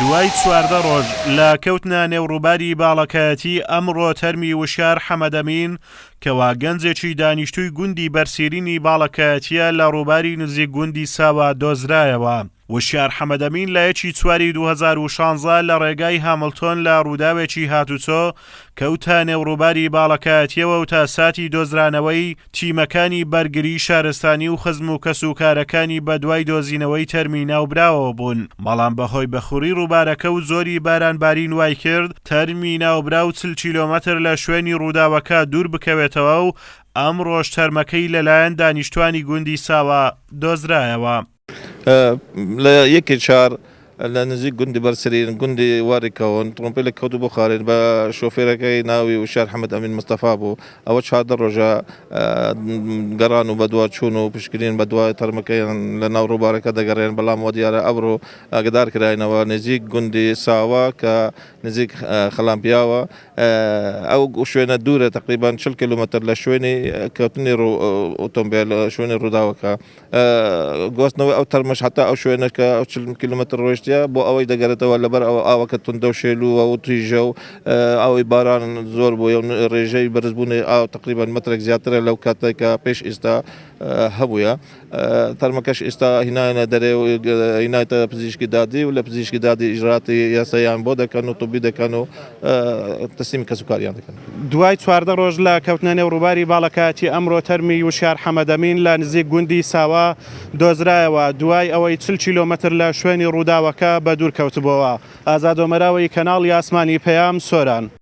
دوای 14 ڕۆژ لە کەوتنە نێو ڕووباری باڵەکایەتی ئەمڕۆ تەرمی وشیار حەمەدەمین کەوا گەنجێکی دانیشتووی گوندی بەرسیرینی باڵەکایەتییە لە ڕووباری نزیک گوندی ساوا دۆزرایەوە. وشیار حەمەدەمین لە یەکی چواری 2016 لە ڕێگای هامڵتۆن لە ڕووداوێکی هاتوچۆ کەوتە نێو ڕووباری باڵەکایەتییەوە و تا ساتی دۆزرانەوەی، تیمەکانی بەرگریی شارستانی و خزم و کەسوکارەکانی بەدوای دۆزینەوەی تەرمی ناوبراوەوە بوون، بەڵام بەهۆی بەخوڕی ڕووبارەکە و زۆری بارانبارین وایکرد تەرمی ناوبراو 40 کیلۆمەتر لە شوێنی ڕووداوەکە دوور بکەوێتەوە و ئەمڕۆش تەرمەکەی لەلایەن دانیشتوانی گوندی ساوا دۆزرایەوە. لە یەکی چار لە نزیک گوندی بەرسرین گوندی واری کەون تڕۆمپێلێک کەوت بۆ خارێن بە شۆفێرەکەی ناوی وشار حەمەد ئەمین مستەفا بوو ئەوە 14 ڕۆژە گەڕان و بەدوا چوون و پشکنین بەدوای تەرمەکەیان لە ناو ڕووبارەکە دەگەڕێن بەڵام وە دیارە ئەمڕۆ ئاگدار کراینەوە نزیک گوندی ساوا کە نزیک خەلامپیاوە ئەو شوێنە دوورە تقریبان 40 کیلومتر لە شوێنی کەوتنی ئۆتۆمبیل شوێنی ڕووداوەکە گواستنەوەی ئەو تەرمەش هەتا ئەو شوێنە کە ئەو 40 کیلومتر ڕۆیشتە بۆ ئەوەی دەگەرێتەوە لەبەر ئەوە ئاوەکە توندە و شێلووە و تیژە و ئاوی باران زۆر بووە و ڕێژەی بەرزبوونی ئاو تقریبا مەترێک زیاترە لەو کاتێک کە پێش ئێستا هەبووە. تەرمەکەش ئێستا هینایانە دەرێ و هینایتە پزیشکی دادی و لە پزیشکی دادی ئیجراتی یاساییان بۆ دەکەن و طبی دەکەن و تەسلیمی کەسوکاریان دەکەن. دوای 14 ڕۆژ لە کەوتنە نێو ڕووباری باڵەکایەتی ئەمڕۆ تەرمی وشیار حەمەدەمین لە نزیک گوندی ساوا دۆزرایەوە دوای ئەوەی 40 کیلۆمەتر لە شوێنی ڕووداوەکە بەدوور کەوتبۆوە. ئازاد ئۆمەراوی کەناڵی ئاسمانی پەیام سۆران.